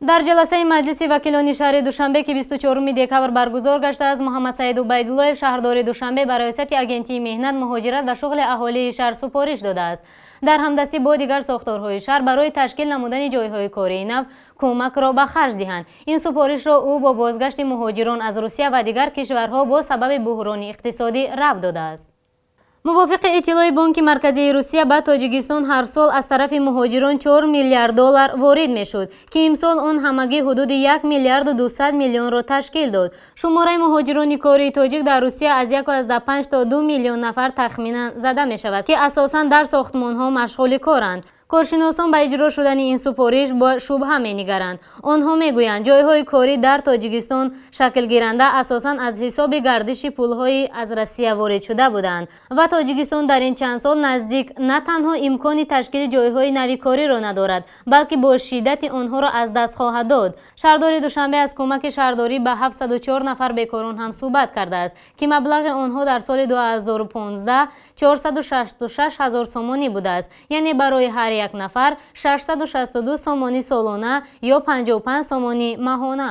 Дар ҷаласаи Маҷлиси вакилони шаҳри Душанбе, ки 24 декабр баргузор гаштааст, Муҳаммадсаид Убайдуллоев, шаҳрдори Душанбе, ба Раёсати Агентии меҳнат, муҳоҷират ва шуғли аҳолии шаҳр супориш додааст, дар ҳамдастӣ бо дигар сохторҳои шаҳр барои ташкил намудани ҷойҳои кории нав кӯмакро ба харҷ диҳанд. Ин супоришро ӯ бо бозгашти муҳоҷирон аз Русия ва дигар кишварҳо бо сабаби буҳрони иқтисодӣ рабт додааст. Мувофиқи иттилои Бонки Марказии Русия, ба Тоҷикистон ҳар сол аз тарафи муҳоҷирон 4 миллиард доллар ворид мешуд, ки имсол он ҳамагӣ ҳудуди 1 миллиарду 200 миллионро ташкил дод. Шумораи муҳоҷирони кории тоҷик дар Русия аз 1,5 то 2 миллион нафар тахминан зада мешавад, ки асосан дар сохтмонҳо машғули коранд. Коршиносон ба иҷро шудани ин супориш бо шубҳа менигаранд. Онҳо мегӯянд, ҷойҳои корӣ дар Тоҷикистон шаклгиранда асосан аз ҳисоби гардиши пулҳои аз Россия ворид шуда буданд ва Тоҷикистон дар ин чанд сол наздик на танҳо имкони ташкили ҷойҳои нави кориро надорад, балки бо шиддати онҳоро аз даст хоҳад дод. Шаҳрдори Душанбе аз кӯмаки шаҳрдорӣ ба 704 нафар бекорон ҳам суҳбат кардааст, ки маблағи онҳо дар соли 2015 466 ҳазор сомонӣ будааст, яъне барои ҳар як нафар 662 сомонӣ солона ё 55 сомонӣ маҳона.